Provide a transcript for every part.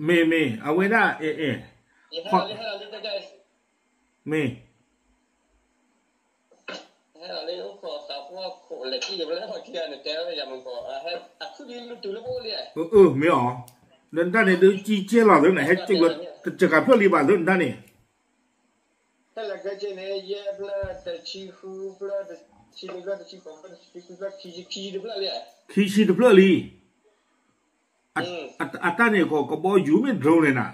မ့ၢ်မ့ၢ် အဝဲဒၣ် အဲ အဲ မ့ၢ် အၢ မ့ၢ်အီၤ နတၢ်န့ၣ်ဒုးကံကဲလီၤသၢနၤ ဟဲက့ၤ တကးဖျၢၣ်လံဘၣ်သၢနတၢ်န့ၣ် ခံဆံတဖျၢၣ်လံ အတၢ်န့ၣ်ကီး ကဘီယူၤမ့ၢ် drone န့ၣ်နၤ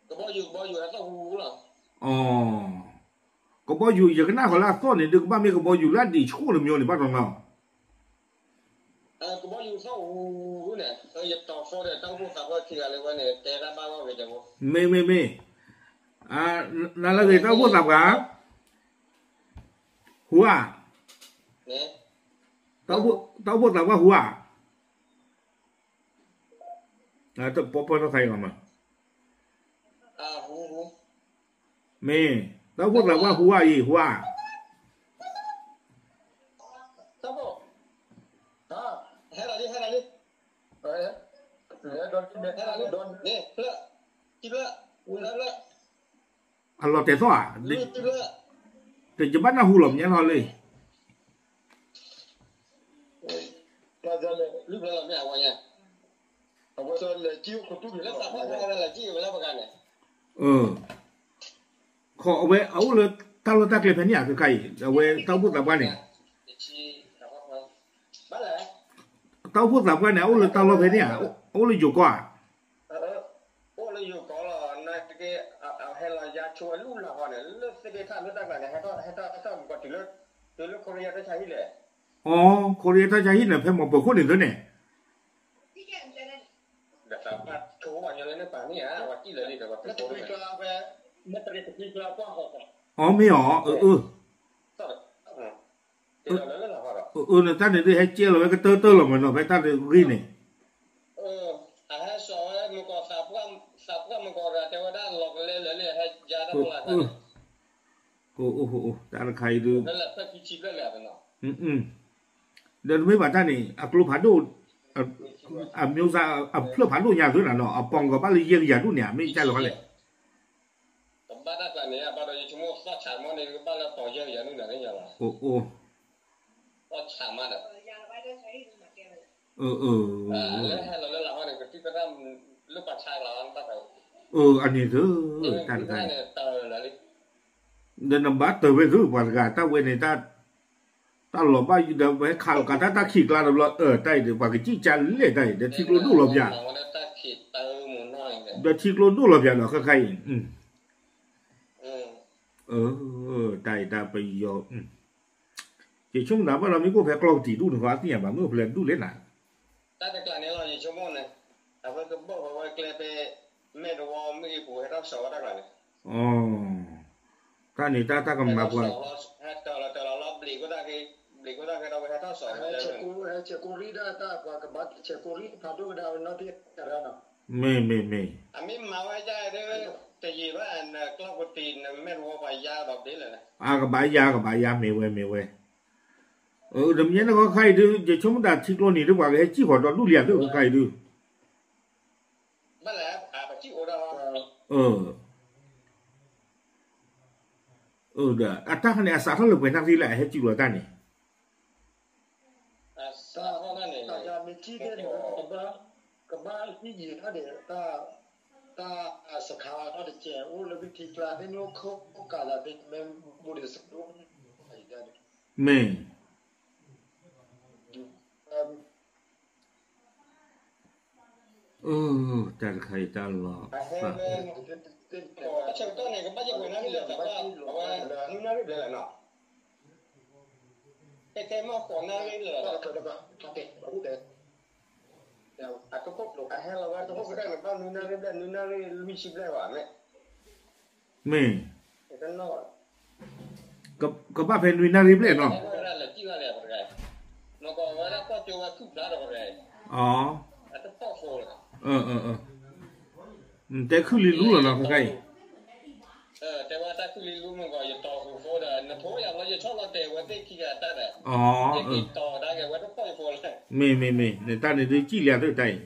ကဘီယူၤ ယကနၣ်ဃီလၢအသီၣ်န့ၣ် ဒုးကဘၣ်မ့ၢ်ကဘီယူၤလၢအဒံးဆှိၣ်တမံၤန့ၣ် ဘၣ်တနီၤ မ့ၢ်မ့ၢ်မ့ၢ် နလၢဂ့ၤ တၢ်အိၣ်ဖှိၣ်သးပှၢ် ဟူဧါ, တၢ်အိၣ်ဖှိၣ်သးပှၢ်ဟူဧါ, ပီပီထီၣ်ခါအံၤလီၤမး, မ့ၢ် တၢ်အိၣ်ဖှိၣ်သးပှၢ်ဟူဧါအံၤ ဟူဧါ, အလီၤတဲာ်သီၣ်ဧါ, တယဘၣ်နၢ်ဟူလီၤ မ့ၢ်လီၤလၢ ခီအဝဲအအိၣ်လၢတၢ်လီၢ်တၢ်ကျဲဖဲန့ၣ်ဧါ ခဲခါအံၤ အဝဲတၢ်အိၣ်ဖှိၣ်သးပှၢ်န့ၣ်, တၢ်အိၣ်ဖှိၣ်သးပှၢ်န့ၣ် အအိၣ်လၢတၢ်လီၢ်ဖဲန့ၣ်ဧါ, အအိၣ်လၢယိၤကီၢ်ဧါ, အိၣ်လၢယိၤကီၢ်လီၤ နာ်က့ အဟဲလီၤယါဆိဝဲလူၢ်လၢ်ဃီန့ၣ် လၢသ့ၣ်ဒ့ၣ်ထၣ်လၢတၢ်ကျါန့ၣ် ဟဲထီၣ် ဟဲထီၣ် ဟဲထီၣ်မူကီၢ်တုၤလၢ တုၤလၢခိရံယါတၢ်ဆါဟံၣ်လဲၣ်, အိ ခိရံယါတၢ်ဆါဟံၣ်န့ၣ် ဖဲမီၤပၢၤခိၣ်န့ၣ်သ့န့ၣ် ဒီးသးပှၢ်ဆိဝဲပှၤညီလၢန့ၣ်ပာ်န့ၣ်ဧါ ပှၤစံၣ်လၢာ်လံဒီးပှၤဆိဝဲ အိ မ့ၢ်အီၤ အၢ အၢ နတၢ်န့ၣ်ဒုးဟဲကဲလီၤဝဲကတၢၢ်တၢၢ်လီၤမးနီၤ ဖဲတၢ်တဂ့ၢ်န့ၣ် အဟဲစိာ်ဝဲမုၢ်ကီၢ်သးပှၢ်, သးပှၢ်မုၢ်ကီၢ်တဂၤတဲဝဲဒၣ်လီၤကလဲလၢာ်လံ အဟဲယါတၢ်လီၢ်လၢ်န့ၣ်, အိ တၢ်တခါအံၤဒုး ဒီးတမ့ၢ်ဘၣ်တၢ်န့ၣ် အကျိဖးဒိၣ်, အမျိုးသား အဖျၢၣ်ဖးဒိၣ်ညါသ့နၤနီၤ အပီၢ်ကီၢ်ဘၣ်လၢယဲၢ်ကယၤဒူၣ်န့ၣ် အမ့ၢ်ကၢ်လီၤလဲၣ်, ကဘၣ်တၢ်ကျါန့ၣ် အဘၣ်ဒီးယဆိကမိၣ်သီၣ်ဆးမီၢ်န့ၣ် ကဘၣ်လၢပီၢ်ယဲၢ်ကယၤဒူၣ်န့ၣ်လၢညါလီၤ, အိ သီၣ်ဆးမးဒီး လၢဟဲလီၤလၢလၢ်ဟီန့ၣ် ကသံၣ်သရၣ်လၢပှၤဆါကလီၤဘၣ်တၢ်, အန့ၣ်သ့, တၢ်တခါအံၤ ဒီးနဘၣ်တၢၢ်ဝဲသ့ပှၤတဂၤ တၢ်ဝဲန့ၣ် တၢ်လီၤဘၣ်ဒီး ပဟဲခးလီၤကးတၢ်တၢ်ခံးကျါတဘျီ အၢ တၢ်အံၤဒီး ပှၤကစံၣ်ကါလဲၣ်တၢ်အံၤ ဒီးထံကျိဒိၣ်လီၤပျၢ်, ဒီးထံကျိဒိၣ်လီၤပျၢ်ဒီး ခဲခါအံၤ, တၢ်အံၤတၢ်ပယီၤ, ယဆိကမိၣ်သးဘၣ်ဒီး မ့ၢ်ကအိၣ်ဖဲကျီၢ်ကတံာ်ဒူၣ်န့ၣ်ဃီ အသ့ၣ်ညါဘၣ် မ့ၢ်အိၣ်ဖဲလဲၣ်ဒူၣ်လဲၣ်နၤ တၢ်တကျါန့ၣ်လီၤ ယဆိကမိၣ်န့ၣ်, အဝဲကဘၣ်ဃီဝဲကျဲဖဲ မဲၢ်တဝီမ့ၢ်ဂ့ၤပူၤ ဟဲထီၣ်စိာ်ဝဲတၢ်ကျါန့ၣ်, တၢ်န့ၣ်တၢ်တၢ်ကမၤပှၤ, ဟဲတၢ်လီၤတၢ်လီၤလီၤ ဘျံးကိၣ်တၢ်ဃ့, ဘျံးကိၣ်တၢ်ဃ့ဒီးဝဲဟဲထီၣ်စိာ်ဝဲ, ဟဲဆဲးကိရံဒၣ်တၢ်ပှၤကဘၣ်ဆဲးကိရံဖးဒိၣ်ကဒါဝဲနီၢ်တ့ၢ်ကရၢနီၤ, မ့ၢ်မ့ၢ်မ့ၢ်, အမ့ၢ်မၤဝဲဒၣ်ဒီး တယံာ်ဘၣ် နကျီၢ်ကတံာ် နမဲၢ်တဝီပှၤယါဒီးဘ့ၣ်လၢာ်, အကဘၣ်ယါ ကဘၣ်ယါ မ့ၢ်ဝဲ မ့ၢ်ဝဲ တမ့ၢ်န့ၣ် ခဲခါအံၤဒုး ယဆိကမိၣ်တၢ်ထံကျိနံၤဒုး ပှၤကဟဲစံၣ်ဃီၤဒီးဒူၣ်လံဧါ သ့ၣ်ခဲခါအံၤဒုး, ဒီးအတၢ်ခါန့ၣ် အစးထီၣ်လၢပှဲၤနၣ်ရံၣ်လၢ အဟဲစံၣ်လီၤတၢ်န့ၣ် တၢ်မ့ၢ်ထံၣ်န့ၣ် ကဘၣ်ဟံးယံာ်ထီၣ်န့ၣ် တၢ် တၢ်စခါထီၣ်တကဲး အိၣ်လၢပထံကျါသ့ၣ်န့ၣ် အိၣ်ခိၣ်ကးလီၤသ့ၣ် မ့ၢ်ဘူးဒံးစဒိၣ်န့ၣ် မ့ၢ် တၢ်တခါအံၤတၢ်လီၤသး ဆၢကတီၢ်န့ၣ် ကဘၣ်ယဲၢ်ပှဲၤနၣ်ရံၣ်လၢ သးပှၢ် အဝဲ နွံနၣ်ရံၣ်ဘျဲၣ်လီၤနီၤ, ခဲခဲမ့ၢ်ဃိးနၣ်ရံၣ်လၢာ်လီၤ, အဟဲလီၤဝဲတဟိၣ်ကတၢၢ်န့ၣ် ဘၣ်နွံနၣ်ရံၣ်ဘျဲၣ် နွံနၣ်ရံၣ်လွံၢ်ဆံဘျဲၣ်ဘၣ်မ့ၢ်, မ့ၢ် ကဘၣ်ဖဲနွံနၣ်ရံၣ်ဘျဲၣ်နီၤ, တဲခုၣ်လံလူလီၤနီၤ ခဲခါအံၤ, တဲဝဲတၢ်ခုၣ်လံလူမ့ၢ်ဂီၤ ယတီၤဃုာ်ဖိဒီး ယဆိကမိၣ်န့ၣ် ယဆိကမိၣ်န့ၣ်လီၤ. ယက့ၤတီၤဒၣ်က့ၤဝဲသ့ၣ်ခံဂၤတၢ်ဒီး ယက့ၤတီၤဒၣ်က့ၤဝဲတဖီၣ်ယဖိလဲၣ်. မ့ၢ် မ့ၢ် မ့ၢ် နတၢ်န့ၣ်ဒုးကံၣ်လံဧါ သုတၢ်အံၤ လီ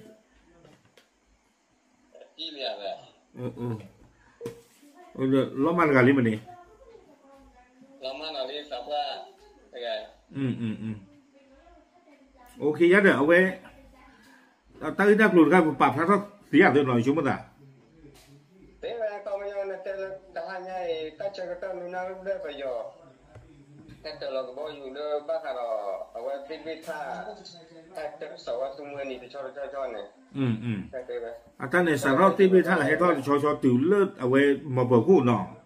ၤမၢ်တဂၤလံမ့ၢ်န့ၣ်, လီၤမၢ်လံသးပှၢ်တဂၤ, အိၣ်ခ့ယါဒီး အဝဲ တၢ်ဂ့ၢ်တၢ်ကျိၤတခါ ပပာ်ဖျါထီၣ်သ့ဧါသုနီၤ ယဆိကမိၣ်သး တဲဝဲခီပညီနတဲလၢတဟါညါအံၤ တၢ်ဆၢကတီၢ်နုာ်နၢ်ရ့ၣ်ဒၢပယီၤ ဟဲတၢၤလီၤကဘီယူၤလၢဘၣ်ဃးဒီး အဝဲသ့ၣ်ဘ့ၣ်ထၣ် ဟဲတၢၤကစီၣ်ဝဲသူမှဲနံၤတဆီတဆီဆီန့ၣ်, အတၢ်န့ၣ် စးထီၣ်သ့ၣ်ဘ့ၣ်ထၣ်ဟဲထီၣ်တဆီဆီတုၤလၢအဝဲမီၤပၢၤခိၣ်နီၤ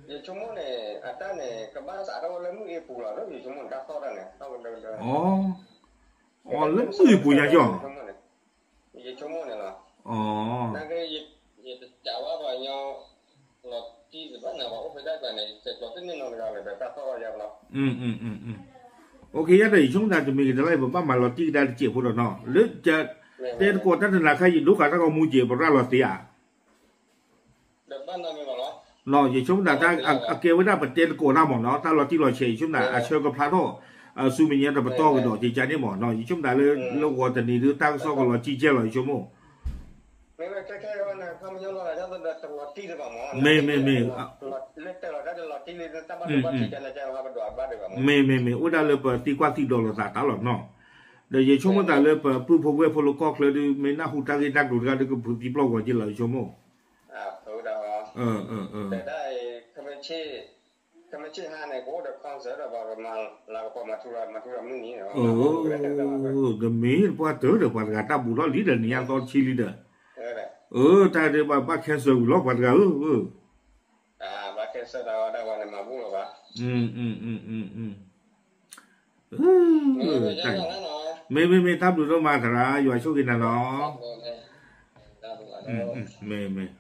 ယဆိကမိၣ်န့ၣ် အတၢ်န့ၣ် ကဘၣ်စးထီၣ်ဝဲလၢမုၢ်အ့ပူၤလီၤ ယဆိကမိၣ်န့ၣ်တၢ်သီၣ်တၢ်န့ၣ် အီ လၢမုၢ်အ့ပူၤညါကီၢ်, ယဆိကမိၣ်န့ၣ်လီၤ, နာ်က့ ယတစးဝါပှၤကညီ လီၤတံၢ်တဘၣ်န့ၣ် ပှၤအိၣ်ဖဲဒၣ်ကျါန့ၣ် စဲးကျိးတန့ၢ်နီတဂၤလၢၤဒီးတၢ်သီၣ်ထီၣ်ယါဘျီ အိၣ်ခ့ယါဒီး ယဆိကမိၣ်သးတမံၤဂ့ၤတလါအံၤ ပဘၣ်မၤလီၤတံၢ်ကဒါတစဲးဖိဒီးနီၤ လၢ တဲသကိးတၢ်တနၤခါ ယဒိဃာ်တၢ်ဂီၤမူက့ၤ ပရၢ်လီၤသ့ဧါ ယဆိကမိၣ်သး အကဲဝဲဒၣ်ပတဲသကိးတၢ်မ့ၢ်နီၤ တၢ်လီၤတံၢ်လီၤဆဲး ယဆိကမိၣ်သး အဆၢကဖျါထီၣ် ဆူမဲာ်ညါတပတီၢ်ကဒီး ကကါန့ၣ်မ့ၢ်နီၤ ယဆိကမိၣ်သးလၢ လၢဂီၤတနံၤဒုး တၢ်ကစီၣ်ကလီၤတံၢ်ကဲလီၤ ယဆိကမိၣ် မ့မ့ၢ် မ့မ့ၢ် မ့မ့ၢ် အိၣ်ဒၣ်လၢပသံကွၢ်သံဒိးလိာ်သးတၢ်လီၤနီၤ, ဒီးယဆိကမိၣ်သးလၢပပုၢ်ဖိဝဲၢ်ဖိလၢကီၢ်ချၢဒုး မ့ၢ်နၢ်ဟူတၢ်ဂ့ၢ်တၢ်ကျိၤတခါဒုး ကပူၤသံပျီၢ်ဂီၤက့ၤလီၤ ယဆိကမိၣ် တမ့ၢ်တပှၢ်တၢၢ်ဒီးပှၤတဂၤတၢ်ဘူးထီၣ်လံဒီးနံၤညါသီတဆံလံဒီး, အၢ တၢ်ဒုးဘၣ်ဘၣ် cancel ဝံၤလီၤ ပှၤတဂၤဧၢ, မ့မ့ၢ် မ့မ့ၢ် တၢ်ဘျုးဒိၣ်မးသရၣ် ယွၤဆိၣ်ဂ့ၤနၤလီၤ, မ့မ့ၢ်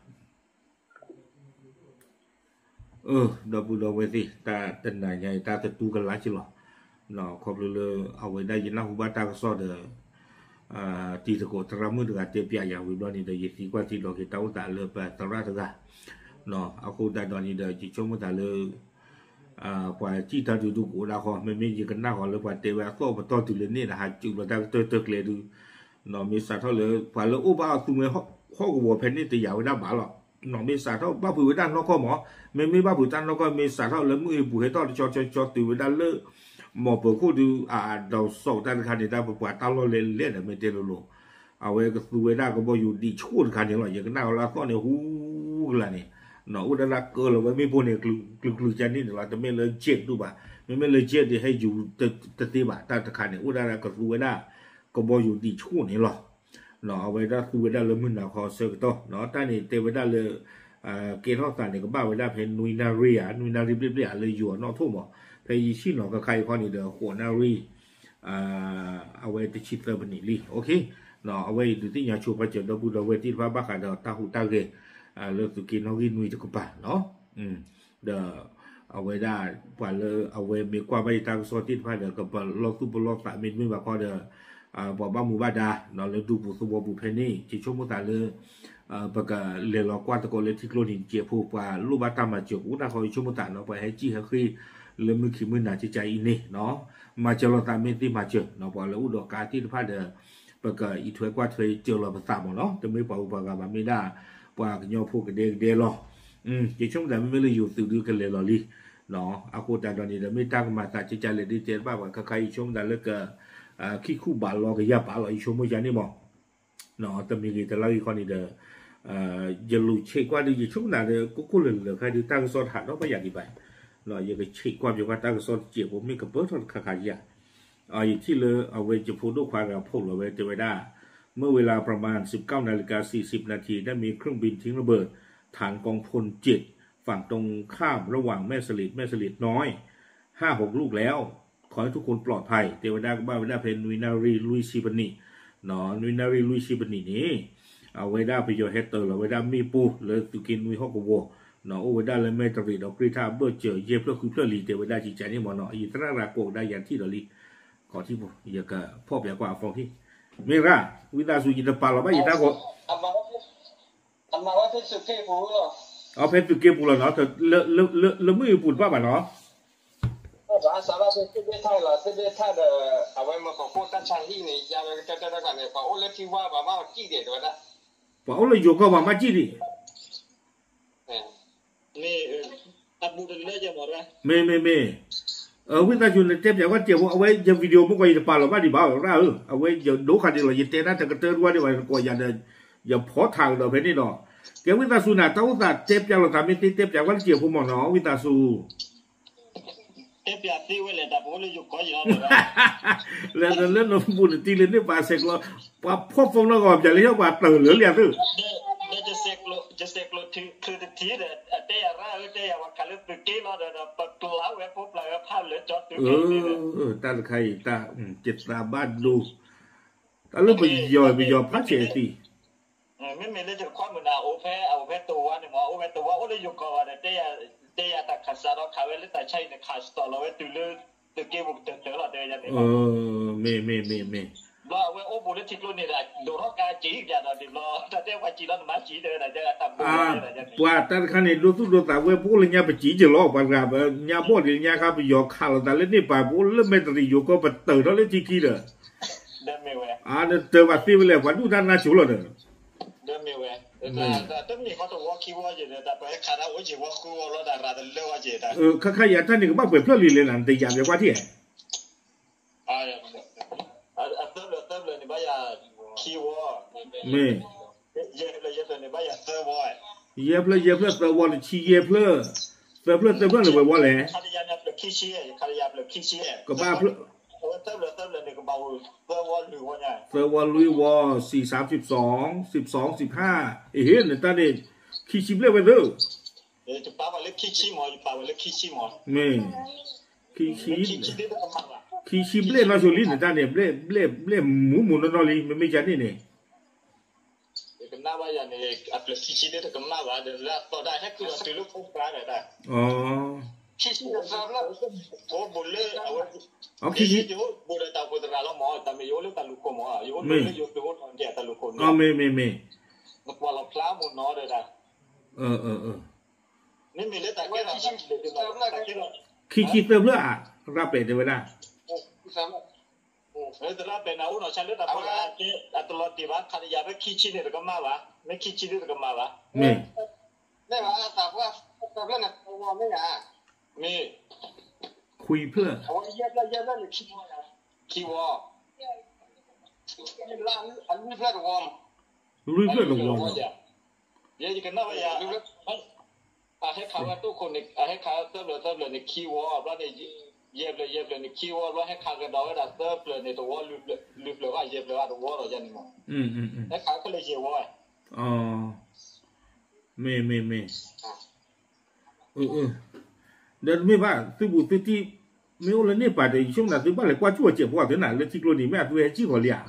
ဒီပုၢ်ဒီဝဲၢ်သ့ၣ် တၢ်တနၤညါအံၤ တၢ်တတူၢ်ကလါက့ၤလီၤ, ခီဖျိလၢအဝဲဒၣ်ယနၢ်ဟူဘၣ်တၢ်ကစီၣ်ဒီး တံၤသကိးသရၣ်မုၣ်တဂၤတဲပျးယၤဝံၤဘျီန့ၣ်ဒီး ယသံကွၢ်သံဒိးက့ၤတၢ်အိၣ်သးလၢပသရၣ်တဂၤ, အဃိသတးဒီးန့ၣ်ဒီး ယဆိကမိၣ်သးလၢ ပှၤစံၣ်တၢ်ဒုးဒုးကအိၣ်ဒၣ်ဃီ မ့မ့ၢ်ယကနၣ်ဃီလၢပှၤတဲဝဲအသီၣ်ပတီၢ်တုၤလၢန့ၣ်ဒီး ဟးစူးလီၤတၢ်ကတၢၢ်တၢၢ်ကျဲဒုး, မ့ၢ်စးထီၣ်လၢပှၤလၢအိၣ်ဘၣ်အသူမှဲဟီၣ်ကဝီၤဖဲန့ၣ်တယာ်ဝဲဒၣ်ဘၣ်လီၤ, မ့ၢ်စးထီၣ်ဘၣ်ဖုးဝဲဒၣ်နီၢ်ကီၢ်မး, မ့မ့ၢ်ဘၣ်ဖုးတၢ်နီၢ်ကီၢ် မ့ၢ်စးထီၣ်လၢမုၢ်အ့ပူၤဟဲထီၣ်တဆီဆီဆီတုၤဝဲဒၣ်လၢ မီၢ်ပၢၤခိၣ်ဒုး အဒိးစီၣ်တၢ်တခါန့ၣ် တၢ်ပပှၤတၢ်လီၢ်လဲၤလဲၣ်ဒီး မ့ၢ်တဲလိၤလိၤ, အဝဲကသူဝဲဒၣ်ကဘီယူၤဒံးဆှိၣ်တခါန့ၣ်လီၤ, ယကနၣ်အီၤလၢအသီၣ်န့ၣ် ဟူကလာ်န့ၣ်, အိၣ်ဒၣ်လၢကၢလီၤဝဲမ့ၣ်ပိၢ်န့ၣ် ကျုၤကျုၤကန့ၣ်န့ၣ်လီၤ, တမ့ၢ်လၢ jet ဒူၣ်ဘၣ်, မ့မ့ၢ်လၢ jet ဒ်ဟဲယူၤတသ့ဘၣ်, တၢ်တခါန့ၣ် အိၣ်ဒၣ်လၢကသူဝဲဒၣ် ကဘီယူၤဒံးဆှိၣ်န့ၣ်လီၤ. အဝဲဒၣ်သူဝဲဒၣ်လၢမုၢ်နၤခီအဆၢကတီၢ်, တၢ်န့ၣ်တဲဝဲဒၣ်လၢ ကဲထီၣ်သးန့ၣ် ကဘၣ်ဝဲဒၣ်ဖဲနွံနၣ်ရံၣ်ဧါ, နွံနၣ်ရံၣ်ဘျ့ၣ်ဘျ့ၣ်ဧါ လၢယိၤအနီၣ်ထိၣ်မး, ဖဲယဆ့ၣ်နီၤခါခါအံၤခီန့ၣ်ဒီး ဃိးနၣ်ရံၣ် အဝဲတဆံသၢမံးနံးလံ, အဝဲအံၤဒုးသ့ၣ်ညါဆိပာ်စၢၤဒီပုၢ်ဒီဝဲၢ်သ့ၣ်တဖၣ်ဘၣ်ဃးဒီးတၢ်ဟူးတၢ်ဂဲၤ လၢသုးက့နီၣ်ဂံၢ်နွံတကပၤနီၤ, ဒီး အဝဲဒၣ် ပှၤလၢအဝဲမ့ၢ်ကွၢ်ဘၣ်ယတၢ်ကစီၣ်သ့ၣ်တဖၣ်ဒီး ကပလီၢ်သူၣ်ပလီၢ်သးမ့တမ့ၢ်ဘၣ်ခီဒီး ပှၤဘၣ်မူဘၣ်ဒါ လၢဒူပူၤသဝီပူၤဖဲန့ၣ် ယဆိကမိၣ်သးလၢ ပကလဲၤလီၤကွၢ်သကိးလၢထံကျိနံၤတစဲးဖိ ပှၤလိၣ်ဘၣ်တၢ်မၤစၢၤကအိၣ်ဒၣ်ဃီ ယဆိကမိၣ်သးနီၤ ပှၤဟဲစံၣ်ဟဲဃ့ လၢမုၢ်ခံမုၢ်နၤကကါအံၤန့ၣ်နီၤ မၤစၢၤလိာ်သးမ့ၢ်သ့မၤစၢၤနီၤ ပှၤလၢအိၣ်ဒီးကါသ့ၣ်တဖၣ်ဒီး ပကအံးထွဲကွၢ်ထွဲစၢၤလီၤပသးမ့ၢ်နီၤ တမ့ၢ်ပှၤဂုၤပှၤဂၤဘၣ်မ့ၢ်ဒၣ် ပှၤကညီဖိကဒဲကဒဲလီၤ ယဆိကမိၣ်သးမ့မ့ၢ်လၢယိၤသုးဒုးကလဲၤလီၤလံ အဃိသတးဒီးန့ၣ်ဒီး မ့ၢ်တၢ်ကမၤသးကကါလဲၣ်ဒ်တဲတဘၣ်ပှၤခါခါ ယဆိကမိၣ်သးလၢက ခံခူဘးလီကယၢ်ပာ်လီၤ ယဆိကမိၣ်ယါန့ၣ်မး တမံၤဂ့ၤတလါဂ့ၤခီန့ၣ်ဒီး ယလူၤဆဲးကွၢ်ဒုး ယဆိကမိၣ်သးဒီး ကိၣ်ကိၣ်လၢာ်လၢာ်ခါဒုး တၢ်ကစီၣ်တဟးထီၣ်ဘၣ်ယၤဒံးဘၣ် ယကဆဲးကွၢ်ပှၤတၢ်ကစီၣ်တစဲးဖိမ့ၢ်ကပၢၢ်ထီၣ်တခါခါယၤ ယထံၣ်လၢအဝဲယဖိဒိၣ်ခွါတဂၤဖီၣ်လီၤဝဲတဲဝဲဒၣ် เมื่อเวลาประมาณ สิบเก้านาฬิกาสี่สิบนาที ได้มีเครื่องบินทิ้งระเบิด ฐานกองพลเจ็ด ฝั่งตรงข้ามระหว่างแม่สลีด แม่สลีดน้อย ห้าหกลูกแล้ว ขอให้ทุกคนปลอดภัย တဲဝဲဒၣ်ကဘၣ်ဝဲဒၣ်ဖဲနွံနၣ်ရံၣ်လွံၢ်ဆံပနံး နွံနၣ်ရံၣ်လွံၢ်ဆံပနံးန့ၣ် အဝဲဒၣ်ပယီၤဟဲတၢၤလီၤဝဲဒၣ်မ့ၣ်ပိၢ်လၢသုးက့နွံဟီၣ်ကဝီၤ အိၣ်ဝဲဒၣ်လၢမဲၢ်တရံးဒီးကြ့ၢ်ထၣ်အဘၢၣ်စၢၤ ယဲၢ်ဖျၢၣ်ဃုဖျၢၣ်လံ တဲဝဲဒၣ်ကကါန့ၣ်မ့ၢ်နီၤ ယသရၣ်ရၤကိးကဒါယၤထံၣ်ဒီးလံ ခီၣ်ထံၣ်ဖိ ယကဖီၣ်ပၠးကွၢ်အဖီၣ်ထံၣ် မ့ၢ်ရၣ် ဝံသးစူၤယတပာ်လီၤဘၣ်ယတၢ်ဂီၤ အမၤဝဲဖဲသုးက့ဖိလီၤ အဖဲသုးက့ပူၤလီၤနီၤ, လၢမုၢ်အပူၤတဘၣ်ဘၣ်နီၤ. ဘၣ်စးဘၣ်ဖဲသ့ၣ်ဘ့ၣ်ထၣ်လီၤ, သ့ၣ်ဘ့ၣ်ထၣ်ဒီး အဝဲမ့ၢ်ပှၤဃိၣ်တၢ်ဆါဟံၣ်န့ၣ် ယါဝဲကတၢၢ်တၢ်တၢ်တၢ်န့ၣ် ပှၤအိၣ်လၢထံဝါပှၤမ့ၢ်အီၤကံၣ်ဒံးတဲဝဲဒၣ်, ပှၤအိၣ်လၢယိၤကီၢ်ပှၤမ့ၢ်ကံၣ်ဒံး မ့ၢ်, မ့ၢ်, ဝံသးစူၤနတဲပၠးကွၢ်တစဲးဖိ, အဝဲယ video မ့ၢ်ကွၢ်ယတပာ်လီၤဘၣ်ဒံးဘၣ် ရၣ်ဧၢ, အဝဲယဒိခါဒံးလီၤ ယတဲတၢ်တကတၢၢ်တဝါဒံးဘၣ် နကွၢ်ယၤဒီး ယဖီထးကဒီးဖဲန့ၣ်ဒီး, ကဲဝံသးစူၤနၤ တၢ်အိၣ်သးတဲပၠးလိာ်သးမ့ၢ်သ့တဲပၠးကွၢ်တစဲးဖိမ့ၢ်နီၤ ဝံသးစူၤ တဲပၠးသ့ဝဲလဲၣ် တၢ်ပအိၣ်လၢယိၤကီၢ်ယံၤလီၤ, လၢနလၢနဘူးနတံၢ်လၢန့ၣ်ပာ်ဆဲးကျိး, ပှၤဖီၣ်ဖိနီၢ်ဂီၤပၠးလၢဟီပှၤတၢၢ်လၢလံသု ဒီးယဆဲးကျိးထုတထံဒီး အတဲယၤရၣ်ဧၢ တဲယၤပှၤခးလၢသုးက့လီၤဒီး ပကျါဝဲဖိပျၢ်ဝဲဖးလၢကၠီတုၤခဲန့ၣ်ဒီး, တၢ်တခါအံၤတၢ်, ယသးဘၣ်ဒိ, တၢ်လၢပယီၤပယီၤဖးဆဲးသံ မ့မ့ၢ်လၢယတခွါမုၢ်နၤ အိၣ်ဖဲ အိၣ်ဖဲတဝါန့ၣ်မး အိၣ်ဖဲတဝါအိၣ်လၢယိၤကီၢ်ဘၣ်ဒီး တဲယၤတၢ်ခးစးဒီးခးဝဲလၢတၢ်ဆါအံၤန့ၣ် ခးစတီၢ်လီၤဝဲတုၤလၢ သုးက့ပူၤကတၢၢ်တၢၢ်လီၤ တဲဝဲန့ၣ်, မ့ၢ်, မ့ၢ်, မ့ၢ်, မ့ၢ်, ဘျီအဝဲအိၣ်ဘူးလၢထံကျိန့ၣ်ဒီး ဒိးထီၣ်ကါစံးပၠးဒီးဒံးဘျီ တၢ်တဲပှၤစံးလီၤနမၤစံးတဲဝဲဒၣ် တၢ်တဘိးလီၤတဲဝဲဒၣ်န့ၣ်, ပှၤတၢ်တခါန့ၣ် ဒိသူၣ်ဒိသးဝဲပအိၣ်လၢညါပစံးက့ၤလီၤ ပှၤတဂၤ ညါဘီၣ်ဒံးလၢညါခါ ပယီၤခးလိာ်သးလၢန့ၣ်ပာ် ပအိၣ်လၢမဲာ်တရံးယိၤကီၢ် ပတၢၢ်ထီၣ်လၢထံခံဒီး, အါ နတၢၢ်ဘၣ်သ့ဝဲလဲၣ် ပှၤဒူၣ်တၢ်နါဆိလီၤဒီး တမ့ၢ်ဃီတဝီခံဝီ ယတၢ်ပဟဲခးတၢ်အိၣ်ယံၤဝီဃုဝီလီၤ တၢ်ရၤတလၢဝဲယတၢ်, ခါခါယၤတၢ်န့ၣ်ကဘၣ်ပှဲၤဖျၢၣ်လံလဲၣ်နၤ နတယာ်ပျဲကွၢ်ထံၣ်, အသၢဖျၢၣ်သၢဖျၢၣ်န့ၣ် ဘၣ်ယၤခံဝီ, မ့ၢ်, ယဲၢ်ဖျၢၣ်ယဲၢ်ဖျၢၣ်န့ၣ် ဘၣ်ယၤသၢဝီ, ယဲၢ်ဖျၢၣ်ယဲၢ်ဖျၢၣ်သၢဝီန့ၣ် ဆံယဲၢ်ဖျၢၣ်, သၢဖျၢၣ်သၢဖျၢၣ်န့ၣ်ပှဲၤဝီလဲၣ်, ခါတယၤန့ၣ်အဖျၢၣ်ခံဆံ, ခါတယၤအဖျၢၣ်ခံဆံ, ကဘၣ်ဖျၢၣ် အဝဲသၢဖျၢၣ်သၢဖျၢၣ်န့ၣ် ကဘၣ်အိၣ်သၢဝီလွံၢ်ဝီညါ, သၢဝီလွံၢ်ဝီ, ဆံ စၢ် စံးဖး, အဟ့ၣ် နတၢ်န့ၣ် ခံဆံဘျဲၣ်ဝဲသၢ, ယပာ်ဝဲလၢခံဆံမး, ယပာ်ဝဲလၢခံဆံမး, မ့ၢ်, ခံဆံ, ခံဆံဘျဲၣ်နီၢ်ဆိလံ နတၢ်န့ၣ် ဘျဲၣ်, ဘျဲၣ်, ဘျဲၣ်မူးမူးနီၢ်နီၢ်လံ မ့မ့ၢ်ကန့ၣ်န့ၣ် ယကနၣ်ဘၣ်ယၤန့ၣ် အဖျၢၣ်ခံဆံဒ်တကမၣ်ဘၣ် ဒီးလၢအသီဒၣ်ဟဲခုၣ်လီၤတုၤလၢခိၣ်ကျါဒီးတၢ်, အိၣ်ဘူးလၢအဝဲ, ယအိၣ်ဘူးဒီးတၢ်အိၣ်ဖှိၣ်သရၣ်လီၤမး, တၢ်မ့ၢ်ယအိၣ်လၢတၢ်လူၢ်ခိၣ်မး, ယအိၣ်ဘူးလၢယိၤသုးအိၣ်ထီၣ်န့ၣ်တၢ်လူၢ်ခိၣ်န့ၣ်, မ့ၢ်, မ့ၢ်, နကွၢ်လီၤဖျါမိၢ်နီၤဒီးတၢ်, မ့မ့ၢ်လၢတၢ်ကဲထီၣ်, ခံဆံသၢဖျၢၣ်ဧါ, ရၣ်ပဲာ်တဲဝဲဒၣ် သရၣ်ပဲာ်န့ၣ် အိၣ်နီၢ်ဆါလၢတၢ်ဖီလာ်, အတလီၤတံၢ်ဘၣ် ခါတယၤဖဲခံဆံန့ၣ်တကမၣ်ဘၣ်, မ့ၢ်ခံဆံဒ်တကမၣ်ဘၣ်, မ့ၢ်, မ့ၢ်, ခွံဖျၢၣ်, ခံဝီ, လွံၢ်ဖျၢၣ်တဝီ, ယဲယကနၣ်ဝဲယၤ, အဟဲခးဝဲတိၢ်ခိၣ်န့ၣ် အဟဲခးဝဲသၢဖျၢၣ်သၢဖျၢၣ်န့ၣ်ခံဝီ, ဘျီန့ၣ် ယဲၢ်ဖျၢၣ်ယဲၢ်ဖျၢၣ်န့ၣ်ခံဝီ, ဘျီဟဲခးကဒီးဝဲဒၣ်သၢဖျၢၣ်န့ၣ်တဝီ, လွံၢ်ဖျၢၣ်ဘၣ်ယဲၢ်ဖျၢၣ်ဘၣ်တဝီလီၤယၤန့ၣ်မး, ဟဲခးဝဲခဲလၢာ်ယဲၢ်ဝီ, မ့ၢ်, မ့ၢ်, မ့ၢ်, ဒီးတမ့ၢ်ဘၣ် သုဘူးသုတံၢ် မ့ၢ်အိၣ်လၢန့ၣ်ပာ်ဒီး ယဆိကမိၣ်နၤသုဘၣ်လဲၤကွၢ်ကၠူၣ်အစဲးဖိအီၤသ့နၤ လၢထံကျိနံၤ မ့ၢ်အသုဟဲစံၣ်ဃီၤလံဧါ,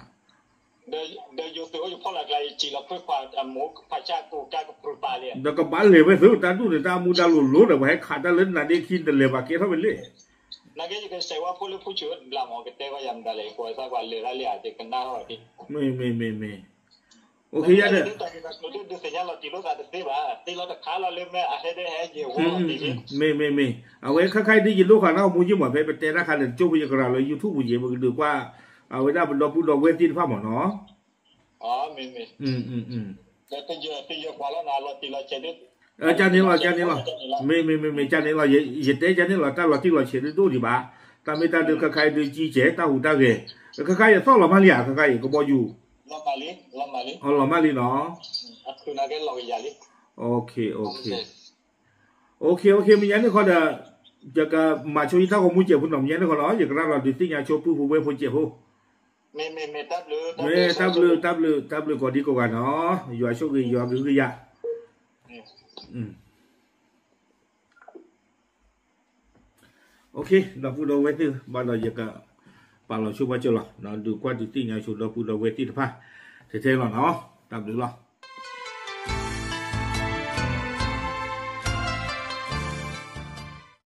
ဒီးယိၤသုးအိၣ်ယဖီလာ်ကျါ ယစံၣ်လီၤခွ့ခွါအမိၢ်ဖးဆါကိၢ်ကါကပြုၢ်ပာ်လံ, ဒီးကဘၣ်လဲၤဝဲသု တၢ်ဒူၣ်န့ၣ် တၢ်အမူဒါလိၤလိၤဒီး ပှၤဟဲခးတၢ်လၢနၤဒ့ခံ နတလဲၤဘၣ်ကဲထီၣ်ဝဲလံ, နာ်က့ယကစဲးဝါဖိလၢဖူဆူၣ်ဘျးမး ကတဲဝဲယၤမတၤလဲၣ် ကွၢ်သးကွၢ်လဲၤတၢ်လံဧါ ယကနၣ်ထီၣ်ဒ်, မ့ၢ်, မ့ၢ်, မ့ၢ်, မ့ၢ်, အိၣ်ခ့ယၤဒီး ဒုးသ့ၣ်ညါလီၤတံၢ်လိာ်သးတသ့ဘၣ် သ့လီၤတခါလီၤလၢမ့ၢ်အဟဲဒ်ဟဲယဲၢ်ဝီလီၤတံၢ်လံ, မ့ၢ်, မ့ၢ်, မ့ၢ်, အဝဲခါခါအံၤဒ်ယဒိၣ်ဃာ်နီၢ်မူယုၢ်မး ဖဲပတဲတၢ်ခါဒီး ကၠိဖိယကရၤလၢ YouTube ပူၤယဲၢ် ပကဒုးကွၢ် အဝဲဒၣ်ပဒီပုၢ်ဒီဝဲၢ်သ့ၣ်တဖၣ်မးနီၤ, ကန့ၣ်လီၤ ကန့ၣ်လီၤ, မ့ၢ်, မ့ၢ်, မ့ၢ်, မ့ၢ်, ကန့ၣ်လီၤ, ယတဲကန့ၣ်လီၤ တၢ်လီၤတံၢ်လီၤဆဲးဒ်ဒိၣ်ဒံးဘၣ်, တၢ်မ့ၢ်တၢ်ဒုးခါခါအံၤဒုးကံကဲ တၢ်ဟူးတၢ်ဂဲၤ, ခါခါယသီၣ်လီၤမးလံဧါ ခါခါအံၤကဘီယူၤ, အလီၤမၢ်လံနီၤ, အိၣ်ခ့ အိၣ်ခ့ အိၣ်ခ့ မ့ၢ်ညါန့ၣ်ဃီဒီး ယကမၤဆိယတၢ်ဂီၤမူစဲးဖိနီၤ မ့ၢ်ညါန့ၣ်ဃီနီၤ ယကရၢလီၤဒုးသ့ၣ်ညါဆိပုၢ်ဖိဝဲၢ်ဖိစဲးဖိ, မ့ၢ်, တၢ်ဘျုး, တၢ်ဘျုး, တၢ်ဘျုးကိးဒံကိးဂၤနီၤ, ယွၤဆိၣ်ဂ့ၤ ယွၤကဟုကယာ်, အိၣ်ခ့ ဒီပုၢ်ဒီဝဲၢ်သ့ၣ် ဘၣ်ဒီးယက ပာ်လီၤဆိဘၣ်ကၠိလီၤ, ဒုးကွၢ်ဒုးသ့ၣ်ညါဆိဒီပုၢ်ဒီဝဲၢ်သ့ၣ်တဖၣ် ထဲထဲလီၤနီၤ, တၢ်ဘျုးလီၤ.